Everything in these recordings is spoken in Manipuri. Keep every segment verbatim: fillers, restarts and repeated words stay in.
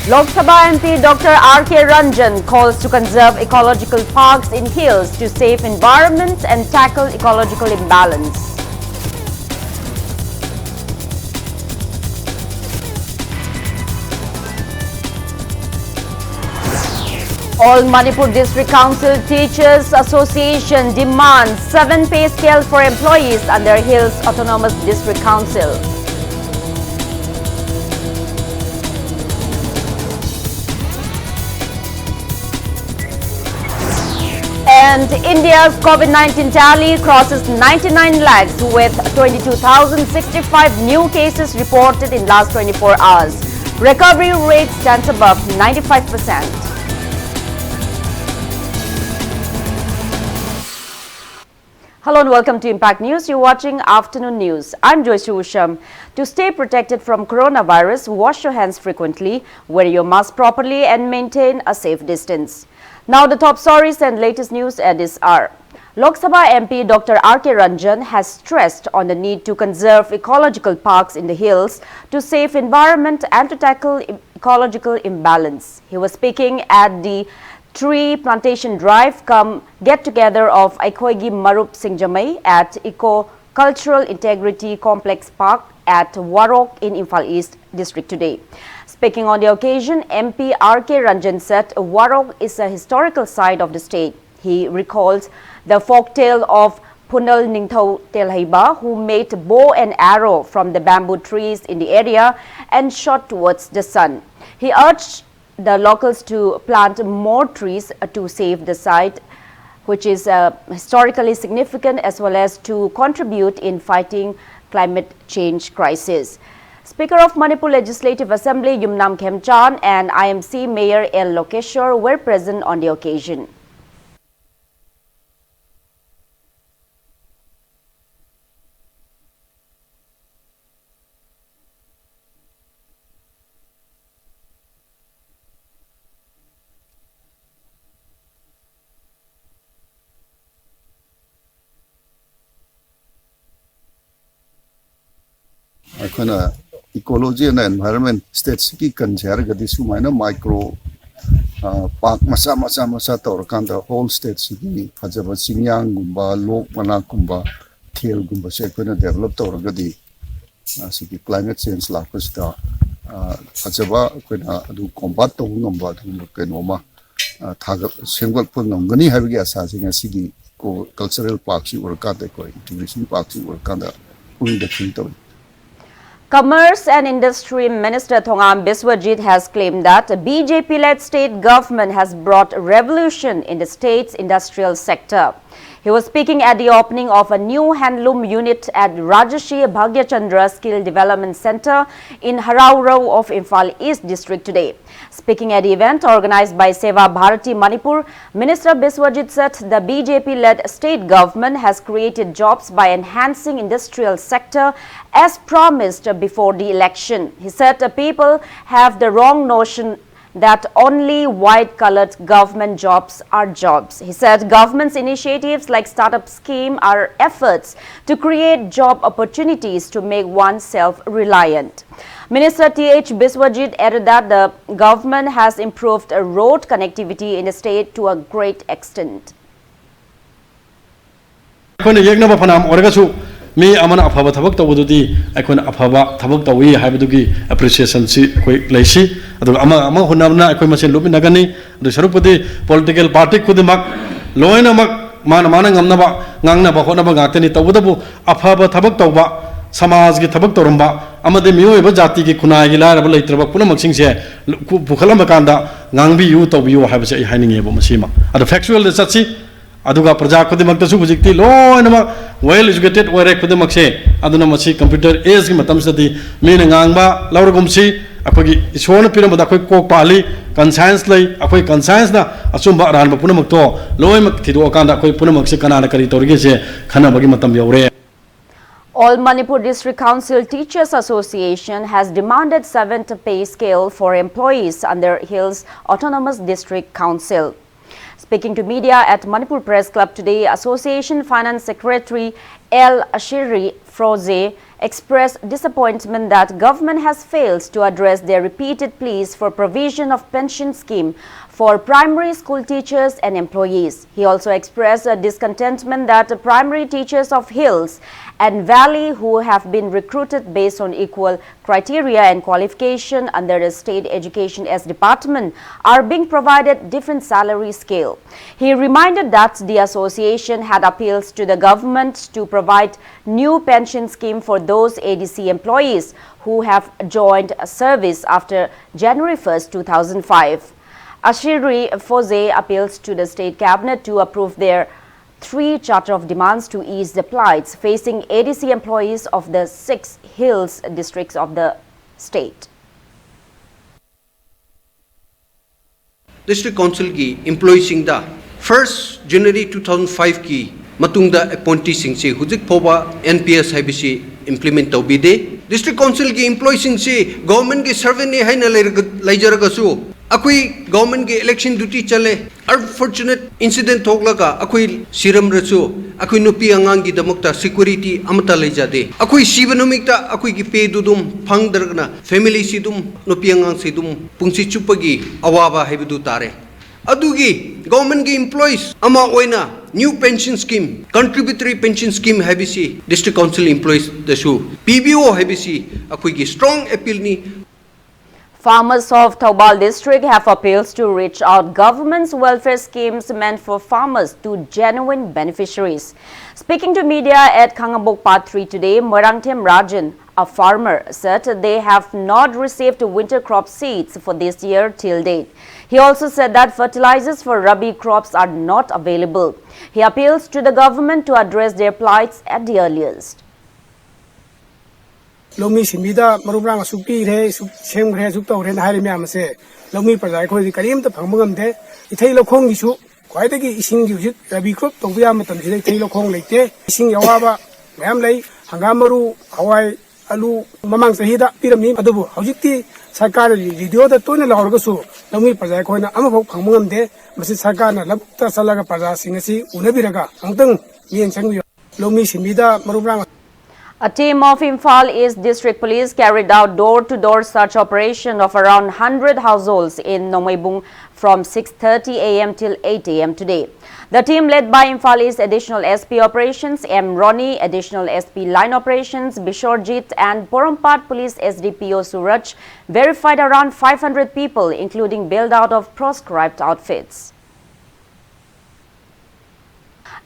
Lok Sabha M P Doctor R K Ranjan calls to conserve ecological parks in hills to save environment and tackle ecological imbalance. All Manipur District Council Teachers Association demands seven pay scale for employees under Hills Autonomous District Council. And India's COVID nineteen tally crosses ninety-nine lakhs with twenty-two thousand sixty-five new cases reported in last twenty-four hours. Recovery rate stands above ninety-five percent. Hello and welcome to Impact News. You're watching Afternoon News. I'm Joyce Usham. To stay protected from coronavirus, wash your hands frequently, wear your mask properly, and maintain a safe distance. Now, the top stories and latest news at this hour. Lok Sabha M P Doctor R K Ranjan has stressed on the need to conserve ecological parks in the hills to save environment and to tackle e- ecological imbalance. He was speaking at the tree plantation drive cum get together of Aikoigi Marup Singjamei at Eco Cultural Integrity Complex Park at Warok in Imphal East District today. Speaking on the occasion, M P R K Ranjan said Warok is a historical site of the state. He recalls the folktale of Phunal Ningthou Telhaiba, who made bow and arrow from the bamboo trees in the area and shot towards the sun. He urged the locals to plant more trees to save the site, which is uh, historically significant, as well as to contribute in fighting climate change crisis. Speaker of Manipur Legislative Assembly Yumnam Khemchand and I M C Mayor L Lokeshwar were present on the occasion. ꯑꯩꯈꯣꯏꯅ Ecology and environment state ꯁꯤꯒꯤ ꯀꯟꯁꯦ ꯍꯥꯏꯔꯒꯗꯤ ꯁꯨꯃꯥꯏꯅ micro park ꯃꯆꯥ ꯃꯆꯥ ꯃꯆꯥ ꯇꯧꯔꯀꯥꯟꯗ whole state ꯁꯤꯒꯤ ꯐꯖꯕ ꯆꯤꯡꯌꯥꯡꯒꯨꯝꯕ, ꯂꯣꯛ ꯃꯅꯥꯛꯀꯨꯝꯕ, ꯊꯦꯜꯒꯨꯝꯕꯁꯦ ꯑꯩꯈꯣꯏꯅ develop ꯇꯧꯔꯒꯗꯤ ꯑꯁꯤꯒꯤ climate change ꯂꯥꯛꯄꯁꯤꯗ ꯐꯖꯕ ꯑꯩꯈꯣꯏꯅ ꯑꯗꯨ combat ꯇꯧꯕ ꯉꯝꯕ ꯑꯗꯨꯒꯨꯝꯕ ꯀꯩꯅꯣ ꯑꯃ ꯊꯥꯒꯠ ꯁꯦꯝꯒꯠꯄ ꯉꯝꯒꯅꯤ ꯍꯥꯏꯕꯒꯤ ꯑꯁꯥꯁꯤ ꯉꯁꯤꯒꯤ cultural park ꯁꯤ ꯎꯔꯀꯥꯟꯗ, ꯑꯩꯈꯣꯏ tourism park ꯁꯤ ꯎꯔꯀꯥꯟꯗ ꯄꯨꯛꯅꯤꯡꯗ feel ꯇꯧꯏ꯫ Commerce and Industry Minister Thongam Biswajit has claimed that B J P-led state government has brought revolution in the state's industrial sector. He was speaking at the opening of a new handloom unit at Rajarshi Bhagyachandra Skill Development Centre in Howraghat of Imphal East District today. Speaking at the event organized by Seva Bharati Manipur, Minister Biswajit said the B J P-led state government has created jobs by enhancing industrial sector as promised before the election. He said the people have the wrong notion that only white-collared government jobs are jobs. He said government's initiatives like startup scheme are efforts to create job opportunities to make oneself reliant. Minister Th Biswajit added that the government has improved road connectivity in the state to a great extent. ꯑꯩꯈꯣꯏꯅ ꯌꯦꯛꯅꯕ ꯐꯅꯌꯥꯝ ꯑꯣꯏꯔꯒꯁꯨ ꯃꯤ ꯑꯃꯅ ꯑꯐꯕ ꯊꯕꯛ ꯇꯧꯕꯗꯨꯗꯤ ꯑꯩꯈꯣꯏꯅ ꯑꯐꯕ ꯊꯕꯛ ꯇꯧꯏ ꯍꯥꯏꯕꯗꯨꯒꯤ appreciation ꯁꯤ ꯑꯩꯈꯣꯏ ꯂꯩꯁꯤ꯫ ꯑꯗꯨꯒ ꯑꯃ ꯑꯃ ꯍꯨꯟꯅꯕꯅ ꯑꯩꯈꯣꯏ ꯃꯁꯦꯟ ꯂꯨꯞꯃꯤꯟꯅꯒꯅꯤ꯫ ꯑꯗꯨ ꯁꯔꯨꯛꯄꯨꯗꯤ political party ꯈꯨꯗꯤꯡꯃꯛ ꯂꯣꯏꯅꯃꯛ ꯃꯥꯅ ꯃꯥꯅ ꯉꯝꯅꯕ ꯉꯥꯡꯅꯕ ꯍꯣꯠꯅꯕ ꯉꯥꯛꯇꯅꯤ꯫ ꯇꯧꯕꯇꯕꯨ ꯑꯐꯕ ꯊꯕꯛ ꯇꯧꯕ, ꯁꯃꯥꯖꯒꯤ ꯊꯕꯛ ꯇꯧꯔꯝꯕ ꯑꯃꯗꯤ ꯃꯤꯑꯣꯏꯕ ꯖꯥꯇꯤꯒꯤ ꯈꯨꯟꯅꯥꯏꯒꯤ ꯂꯥꯏꯔꯕ ꯂꯩꯇ꯭ꯔꯕ ꯄꯨꯝꯅꯃꯛꯁꯤꯡꯁꯦ ꯄꯨꯈꯠꯂꯝꯕ ꯀꯥꯟꯗ ꯉꯥꯡꯕꯤꯌꯨ, ꯇꯧꯕꯤꯌꯨ ꯍꯥꯏꯕꯁꯦ ꯑꯩ ꯍꯥꯏꯅꯤꯡꯉꯦꯕ꯫ ꯃꯁꯤꯃ ꯑꯗꯣ factual ꯗ ꯆꯠꯁꯤ꯫ ꯑꯗꯨꯒ ꯄ꯭ꯔꯖꯥ ꯈꯨꯗꯤꯡꯃꯛꯇꯁꯨ ꯍꯧꯖꯤꯛꯇꯤ ꯂꯣꯏꯅꯃꯛ well educated ꯑꯣꯏꯔꯦ ꯈꯨꯗꯤꯡꯃꯛꯁꯦ꯫ ꯑꯗꯨꯅ ꯃꯁꯤ computer age ꯀꯤ ꯃꯇꯝꯁꯤꯗꯗꯤ ꯃꯤꯅ ꯉꯥꯡꯕ ꯂꯧꯔꯒꯨꯝꯁꯤ꯫ ꯑꯩꯈꯣꯏꯒꯤ ꯏꯁꯣꯔꯅ ꯄꯤꯔꯝꯕꯗ ꯑꯩꯈꯣꯏ ꯀꯣꯛ ꯄꯥꯜꯂꯤ, conscience ꯂꯩ꯫ ꯑꯩꯈꯣꯏ conscience ꯅ ꯑꯆꯨꯝꯕ ꯑꯔꯥꯟꯕ ꯄꯨꯝꯅꯃꯛꯇꯣ ꯂꯣꯏꯅꯃꯛ ꯊꯤꯗꯣꯛꯑꯀꯥꯟꯗ ꯑꯩꯈꯣꯏ ꯄꯨꯝꯅꯃꯛꯁꯦ ꯀꯅꯥꯅ ꯀꯔꯤ ꯇꯧꯔꯤꯒꯦꯁꯦ ꯈꯟꯅꯕꯒꯤ ꯃꯇꯝ ꯌꯧꯔꯦ꯫ All Manipur District Council Teachers Association has demanded seventh pay scale for employees under Hills Autonomous District Council. Speaking to media at Manipur Press Club today, Association Finance Secretary L Ashiri Froze expressed disappointment that government has failed to address their repeated pleas for provision of pension scheme for primary school teachers and employees. He also expressed a discontentment that primary teachers of hills and valley who have been recruited based on equal criteria and qualification under the state education as department are being provided different salary scale. He reminded that the association had appeals to the government to provide new pension scheme for those A D C employees who have joined service after January first, two thousand five. Ashiri Foze appeals to the state cabinet to approve their three charter of demands to ease the plights facing A D C employees of the six hills districts of the state. District Council ꯒꯤ employee ꯁꯤꯡꯗ first January two thousand five ꯀꯤ ꯃꯇꯨꯡꯗ appointee ꯁꯤꯡꯁꯤ ꯍꯧꯖꯤꯛ ꯐꯥꯎꯕ N P S ꯍꯥꯏꯕꯁꯤ implement ꯇꯧꯕꯤꯗꯦ꯫ District Council ꯒꯤ employee ꯁꯤꯡꯁꯤ government ꯒꯤ servant ꯅꯤ ꯍꯥꯏꯅ ꯂꯩꯔꯒ- ꯂꯩꯖꯔꯒꯁꯨ ꯑꯩꯈꯣꯏ government ꯒꯤ election duty ꯆꯠꯂꯦ꯫ Unfortunate incident ꯊꯣꯛꯂꯒ ꯑꯩꯈꯣꯏ ꯁꯤꯔꯝꯂꯁꯨ ꯑꯩꯈꯣꯏ ꯅꯨꯄꯤ ꯑꯉꯥꯡꯒꯤꯗꯃꯛꯇ security ꯑꯃꯠꯇ ꯂꯩꯖꯗꯦ꯫ ꯑꯩꯈꯣꯏ ꯁꯤꯕ ꯅꯨꯃꯤꯠꯇ ꯑꯩꯈꯣꯏꯒꯤ pay ꯗꯨ ꯑꯗꯨꯝ ꯐꯪꯗ꯭ꯔꯒꯅ family ꯁꯤ ꯑꯗꯨꯝ ꯅꯨꯄꯤ ꯑꯉꯥꯡꯁꯤ ꯑꯗꯨꯝ ꯄꯨꯟꯁꯤ ꯆꯨꯞꯄꯒꯤ ꯑꯋꯥꯕ ꯍꯥꯏꯕꯗꯨ ꯇꯥꯔꯦ꯫ ꯑꯗꯨꯒꯤ government ꯒꯤ employees ꯑꯃ ꯑꯣꯏꯅ new pension scheme, contributory pension scheme ꯍꯥꯏꯕꯁꯤ District Council employees ꯗꯁꯨ ꯄꯤꯕꯤꯌꯣ ꯍꯥꯏꯕꯁꯤ ꯑꯩꯈꯣꯏꯒꯤ strong appeal ꯅꯤ꯫ Farmers of Thoubal district have appeals to reach out government's welfare schemes meant for farmers to genuine beneficiaries. Speaking to media at Khangabok Part three today, Moirangthem Rajan, a farmer, said they have not received winter crop seeds for this year till date. He also said that fertilizers for Rabi crops are not available. He appeals to the government to address their plights at the earliest. ꯂꯧꯃꯤ ꯁꯤꯟꯃꯤꯗ ꯃꯔꯨ ꯃꯔꯥꯡ ꯑꯁꯨꯛ ꯄꯤꯈ꯭ꯔꯦ, ꯑꯁꯨꯛ ꯁꯦꯝꯈ꯭ꯔꯦ, ꯑꯁꯨꯛ ꯇꯧꯈ꯭ꯔꯦꯅ ꯍꯥꯏꯔꯤ ꯃꯌꯥꯝ ꯑꯁꯦ ꯂꯧꯃꯤ ꯄ꯭ꯔꯖꯥ ꯑꯩꯈꯣꯏꯗꯤ ꯀꯔꯤꯝꯇ ꯐꯪꯕ ꯉꯝꯗꯦ꯫ ꯏꯊꯩ ꯂꯧꯈꯣꯡꯒꯤꯁꯨ ꯈ꯭ꯋꯥꯏꯗꯒꯤ ꯏꯁꯤꯡꯒꯤ ꯍꯧꯖꯤꯛ ꯔꯕꯤ ꯀ꯭ꯔꯣꯞ ꯇꯧꯕ ꯌꯥꯕ ꯃꯇꯝꯁꯤꯗ ꯏꯊꯩ ꯂꯧꯈꯣꯡ ꯂꯩꯇꯦ꯫ ꯏꯁꯤꯡꯒꯤ ꯑꯋꯥꯕ ꯃꯌꯥꯝ ꯂꯩ꯫ ꯍꯪꯒꯥꯝ ꯃꯔꯨ, ꯍꯋꯥꯏ, ꯑꯂꯨ ꯃꯃꯥꯡ ꯆꯍꯤꯗ ꯄꯤꯔꯝꯃꯤ, ꯑꯗꯨꯕꯨ ꯍꯧꯖꯤꯛꯇꯤ ꯁꯔꯀꯥꯔꯅ ꯔꯦꯗꯤꯑꯣꯗ ꯇꯣꯏꯅ ꯂꯥꯎꯔꯒꯁꯨ ꯂꯧꯃꯤ ꯄ꯭ꯔꯖꯥ ꯑꯩꯈꯣꯏꯅ ꯑꯃꯐꯥꯎ ꯐꯪꯕ ꯉꯝꯗꯦ꯫ ꯃꯁꯤ ꯁꯔꯀꯥꯔꯅ ꯂꯧꯕꯨꯛꯇ ꯆꯠꯂꯒ ꯄ꯭ꯔꯖꯥꯁꯤꯡ ꯑꯁꯤ ꯎꯅꯕꯤꯔꯒ ꯑꯃꯨꯛꯇꯪ ꯃꯤꯠꯌꯦꯡ ꯆꯪꯕꯤꯌꯨ꯫ ꯂꯧꯃꯤ ꯁꯤꯟꯃꯤꯗ ꯃꯔꯨ ꯃꯔꯥꯡ A team of Imphal East District Police carried out door-to-door search operation of around hundred households in Nongbehbung from six thirty a m till eight a m today. The team, led by Imphal East Additional S P Operations M Ronnie, Additional S P Line Operations Bishorjit, and Porompat Police S D P O Suraj, verified around five hundred people, including bailed out of proscribed outfits.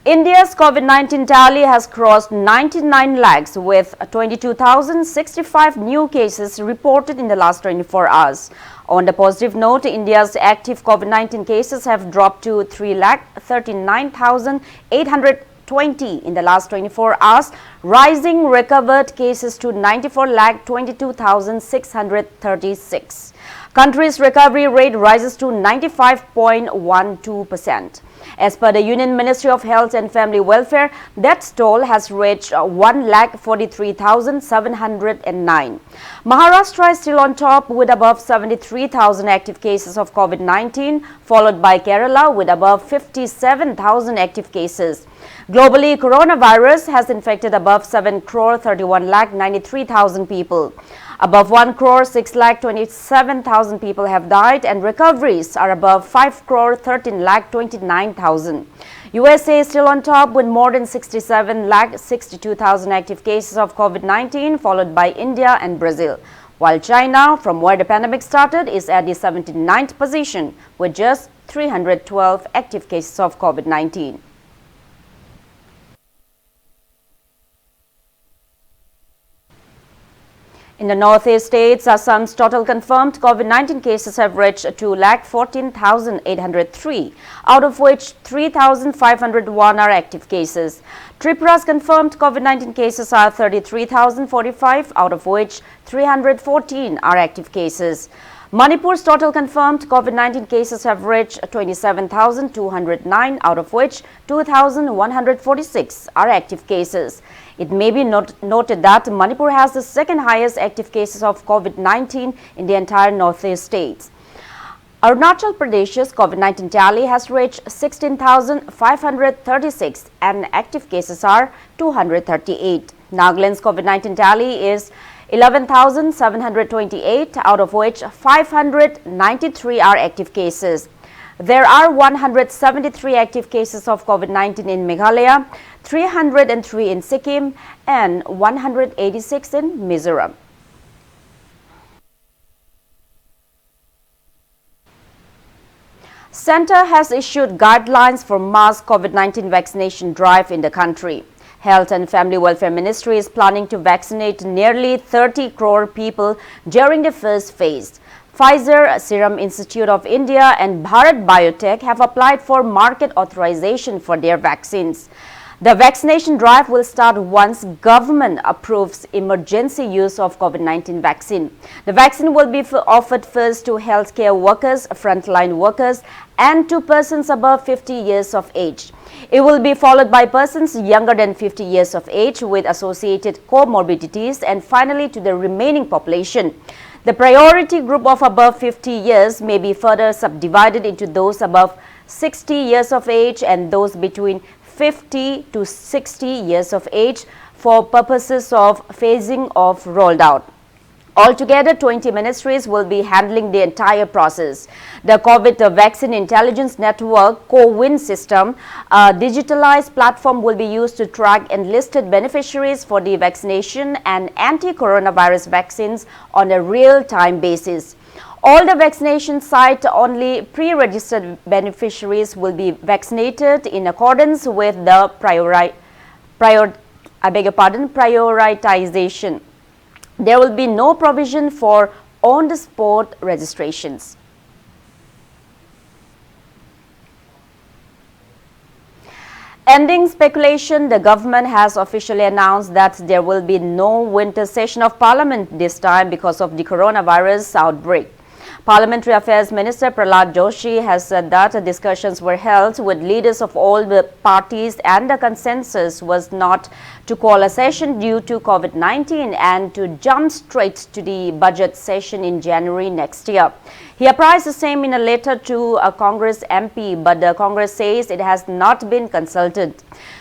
India's COVID nineteen tally has crossed ninety-nine lakhs, with twenty-two thousand sixty-five new cases reported in the last twenty-four hours. On the positive note, India's active COVID nineteen cases have dropped to three lakh thirty-nine thousand eight hundred twenty in the last twenty-four hours, rising recovered cases to ninety-four lakh twenty-two thousand six hundred thirty-six. Country's recovery rate rises to ninety-five point one two percent. As per the Union Ministry of Health and Family Welfare, death toll has reached uh, one lakh forty-three thousand seven hundred and nine. Maharashtra is still on top with above seventy-three thousand active cases of COVID nineteen, followed by Kerala with above fifty-seven thousand active cases. Globally, coronavirus has infected above seven crore thirty-one lakh ninety-three thousand people. Above one crore six lakh twenty-seven thousand people have died, and recoveries are above five crore thirteen lakh twenty-nine thousand. U S A is still on top with more than sixty-seven lakh sixty-two thousand active cases of COVID nineteen, followed by India and Brazil. While China, from where the pandemic started, is at the seventy-ninth position with just three hundred twelve active cases of COVID nineteen. In the northeast states, Assam's total confirmed COVID nineteen cases have reached two lakh fourteen thousand eight hundred three, out of which three thousand five hundred one are active cases. Tripura's confirmed COVID nineteen cases are thirty-three thousand forty-five, out of which three hundred fourteen are active cases. Manipur's total confirmed COVID nineteen cases have reached twenty-seven thousand two hundred nine, out of which two thousand one hundred forty-six are active cases. It may be not noted that Manipur has the second highest active cases of COVID nineteen in the entire northeast states. Arunachal Pradesh's COVID nineteen tally has reached sixteen thousand five hundred thirty-six and active cases are two hundred thirty-eight. Nagaland's COVID nineteen tally is eleven thousand seven hundred twenty-eight, out of which five hundred ninety-three are active cases. There are one hundred seventy-three active cases of COVID nineteen in Meghalaya, three hundred three in Sikkim, and one hundred eighty-six in Mizoram. Centre has issued guidelines for mass COVID nineteen vaccination drive in the country. Health and Family Welfare Ministry is planning to vaccinate nearly thirty crore people during the first phase. Pfizer, Serum Institute of India and Bharat Biotech have applied for market authorization for their vaccines. The vaccination drive will start once government approves emergency use of COVID nineteen vaccine. The vaccine will be f- offered first to healthcare workers, frontline workers, and to persons above fifty years of age. It will be followed by persons younger than fifty years of age with associated comorbidities and finally to the remaining population. The priority group of above fifty years may be further subdivided into those above sixty years of age and those between fifty to sixty years of age for purposes of phasing of rolled out. Altogether, twenty ministries will be handling the entire process. The COVID Vaccine Intelligence Network, CoWIN system, a digitalized platform, will be used to track enlisted beneficiaries for the vaccination and anti-coronavirus vaccines on a real-time basis. All the vaccination site only pre-registered beneficiaries will be vaccinated in accordance with the priori- prior I beg your pardon, prioritization. There will be no provision for on-the-spot registrations. Ending speculation, the government has officially announced that there will be no winter session of parliament this time because of the coronavirus outbreak. Parliamentary Affairs Minister Prahlad Joshi has said that discussions were held with leaders of all the parties and the consensus was not to call a session due to COVID nineteen and to jump straight to the budget session in January next year. He apprised the same in a letter to a Congress M P, but the Congress says it has not been consulted.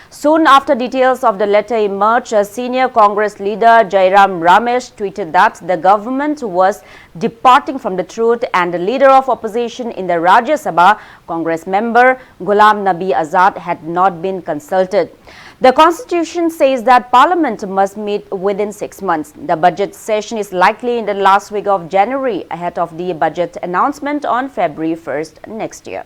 Soon after details of the letter emerged, a senior Congress leader Jairam Ramesh tweeted that the government was departing from the truth and the leader of opposition in the Rajya Sabha, Congress member Ghulam Nabi Azad, had not been consulted. The constitution says that parliament must meet within six months. The budget session is likely in the last week of January ahead of the budget announcement on February first next year.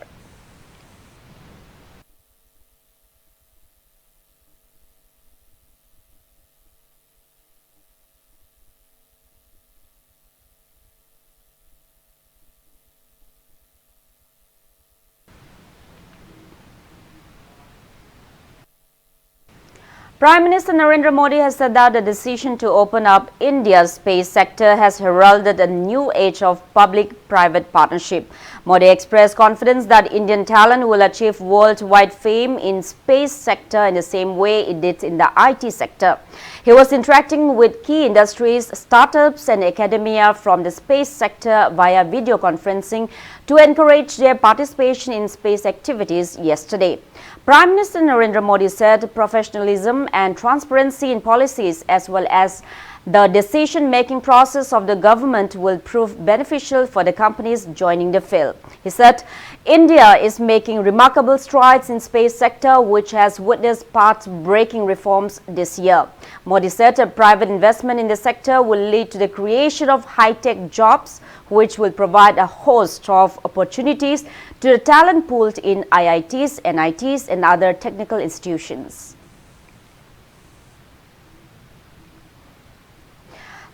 Prime Minister Narendra Modi has said that the decision to open up India's space sector has heralded a new age of public-private partnership. Modi expressed confidence that Indian talent will achieve worldwide fame in space sector in the same way it did in the I T sector. He was interacting with key industries, startups and academia from the space sector via video conferencing to encourage their participation in space activities yesterday. Prime Minister Narendra Modi said professionalism and transparency in policies as well as the decision-making process of the government will prove beneficial for the companies joining the field. He said, India is making remarkable strides in space sector, which has witnessed path-breaking reforms this year. Modi said a private investment in the sector will lead to the creation of high-tech jobs, which will provide a host of opportunities to the talent pool in I I Ts, N I Ts, and other technical institutions.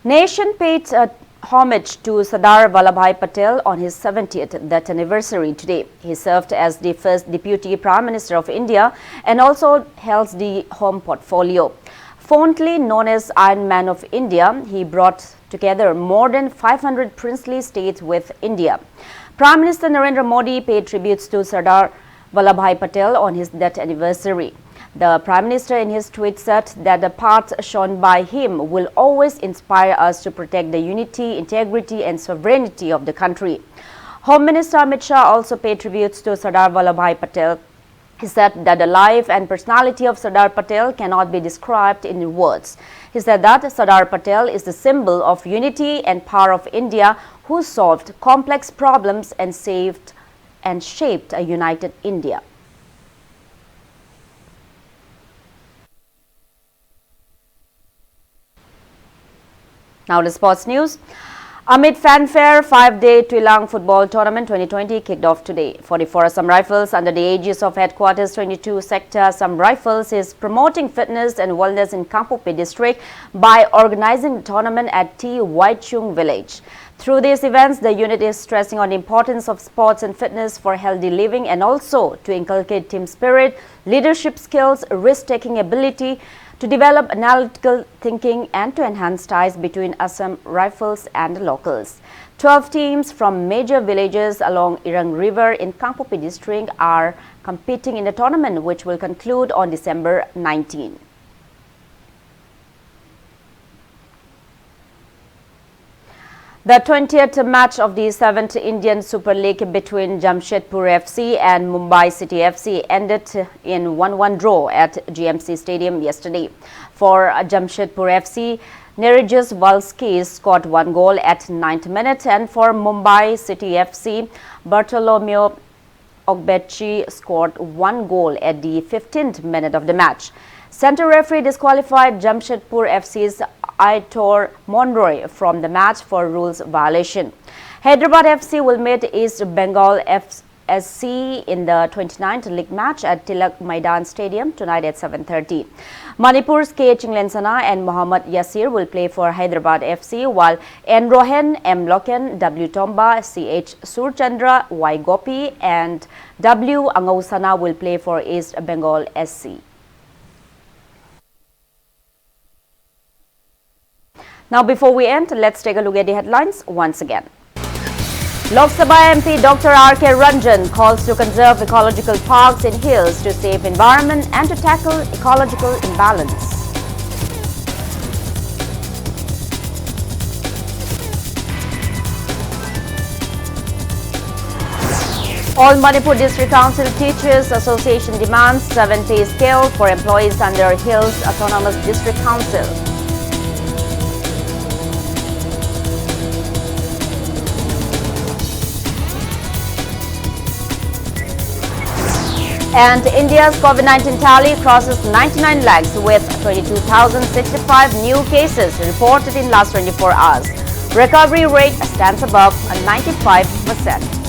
Nation paid, uh, homage to Sardar Vallabhbhai Patel on his seventieth death anniversary today. He served as the first Deputy Prime Minister of India and also held the Home portfolio. Fondly known as Iron Man of India, he brought together more than five hundred princely states with India. Prime Minister Narendra Modi paid tributes to Sardar Vallabhbhai Patel on his death anniversary. The Prime Minister, in his tweet, said that the path shown by him will always inspire us to protect the unity, integrity, and sovereignty of the country. Home Minister Amit Shah also paid tributes to Sardar Vallabhbhai Patel. He said that the life and personality of Sardar Patel cannot be described in words. He said that Sardar Patel is the symbol of unity and power of India, who solved complex problems and saved and shaped a united India. Now to sports news. Amid fanfare, five-day Tuilang Football Tournament twenty twenty kicked off today. Forty-four Assam Rifles, under the aegis of Headquarters twenty-two Sector Assam Rifles, is promoting fitness and wellness in Kangpokpi district by organizing the tournament at T Waichung village. Through these events, the unit is stressing on the importance of sports and fitness for healthy living and also to inculcate team spirit, leadership skills, risk-taking ability, to develop analytical thinking and to enhance ties between Assam Rifles and the locals. Twelve teams from major villages along Irang River in Kangpokpi district are competing in the tournament, which will conclude on December nineteen. The twentieth match of the seventh Indian Super League between Jamshedpur F C and Mumbai City F C ended in one one draw at G M C Stadium yesterday. For Jamshedpur F C, Nerijus Valski scored one goal at ninth minute, and for Mumbai City F C, Bartolomeo Ogbechi scored one goal at the fifteenth minute of the match. Centre referee disqualified Jamshedpur F C's Aitor Monroy from the match for rules violation. Hyderabad F C will meet East Bengal F S C in the twenty-ninth league match at Tilak Maidan Stadium tonight at seven thirty. Manipur's K Chinglensana and Mohammad Yasir will play for Hyderabad F C, while N Rohan, M Loken, W Tomba, C H Surchandra, Y Gopi, and W Angausana will play for East Bengal S C. Now, before we end, let's take a look at the headlines once again. Lok Sabha M P Doctor R K Ranjan calls to conserve ecological parks in hills to save environment and to tackle ecological imbalance. All Manipur District Council Teachers Association demands seven pay scale for employees under Hills Autonomous District Council. And India's COVID nineteen tally crosses ninety-nine lakhs with twenty-two thousand sixty-five new cases reported in last twenty-four hours. Recovery rate stands above ninety-five percent.